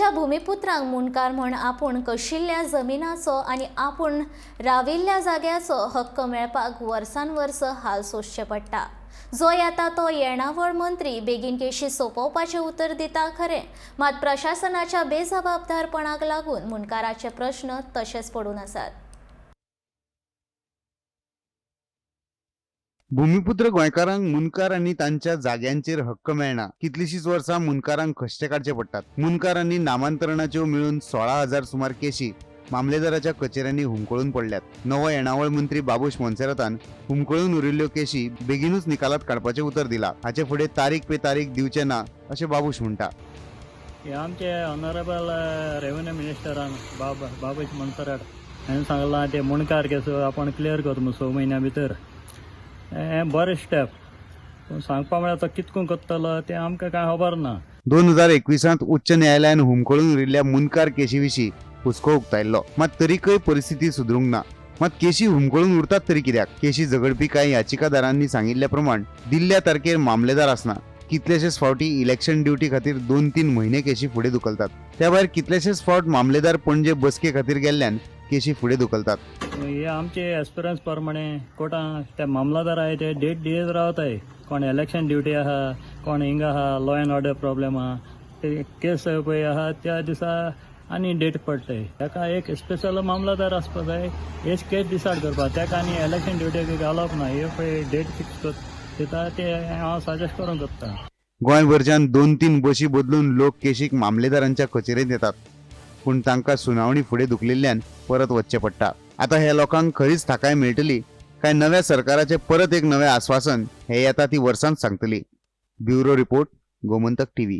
गोंयच्या भुमिपुत्रांक मुंडकार म्हूण आपूण कशिल्ल्या जमिनाचो आनी आपूण राविल्ल्या जाग्याचो हक्क मेळपाक वर्सान वर्स हाल सोंसचे पडटा. जो येता तो येणावळ मंत्री बेगीन केशी सोंपोवपाचें उतर दिता खरें, मात प्रशासनाच्या बेजबाबदारपणाक लागून मुंडकाराचे प्रश्न तशेच पडून आसात. भूमिपुत्र गोंयकारांक मुंडकार आनी तांच्या जाग्यांचेर हक्क मेळना. कितलीशीच वर्सां मुंडकारांक कश्टे काडचे पडटात. मुंडकार आनी नामांतरणाच्यो मेळून 16,000 सुमार केशी मामलेदाराच्या कचेऱ्यांनी हुमकळून पडल्यात. नवो येणावळ मंत्री बाबूश मोन्सेरातान हुमकळून उरिल्ल्यो केशी बेगीनूच निकालात काडपाचें उतर दिला. हाचे फुडें तारीख पे तारीख दिवचे ना अशें बाबूश म्हणटा. हे आमचे ऑनरेबल रेवेन्यू मिनिस्टरान बाबूश मोन्सेरात हांणी सांगलां ते मुणकार केस आपूण क्लियर करता म्हूण 6 म्हयन्या भितर. हें बरें स्टेप, पूण सांगपा म्हळ्यार तो कितको करतलो तें आमकां कांय खबर ना. 2021 उच्च न्यायालयान हुमकळून उरिल्ल्या मुंडकार केशी विशीं हुस्को उक्तायल्लो, मात तरीकय परिस्थिती सुदरूंक ना. मात केशी हुमकळून उरतात तरी कित्याक? केशी झगडपी कांय याचिकादारांनी सांगिल्ल्या प्रमाण दिल्ल्या तारखेर मामलेदार आसना. कितलेशेच फावटी इलेक्शन ड्युटी खातीर 2-3 म्हयने केशी फुडें धुकलतात. त्या भायर कितलेशेच फावट मामलेदार पणजे बसके खातीर गेल्ल्यान केशी फुडें धुकलतात. हे आमचे एक्सपिरियन्स प्रमाणे कोर्टां ते मामलादार आहाय ते डेट दियत रावताय. कोण इलेक्शन ड्युटी आहा, कोण हिंगा आहा, लॉ एंड ऑर्डर प्रॉब्लेम आहा, ते केस पळय आहा त्या दिसा आनी डेट पडटाय. ताका एक स्पेशल मामलादार आसपा जाय, हेच केस डिसायड करपाक. ताका आनी इलेक्शन ड्युटीक घालप ना. हे पळय डेट फिक्स दिता ते हांव सजेस्ट करूंक सोदता. गोंयभरच्यान 2-3 बशी बदलून लोक केशीक मामलेदारांच्या कचेरेंत येतात, पूण तांकां सुनावणी फुडें धुकलिल्ल्यान परत वचचें पडटा. आतां ह्या लोकांक खरीच थाकाय मेळटली काय नव्या सरकाराचें परत एक नवें आस्वासन हें येता ती वर्सांच सांगतली. Bureau report, Gomantak TV.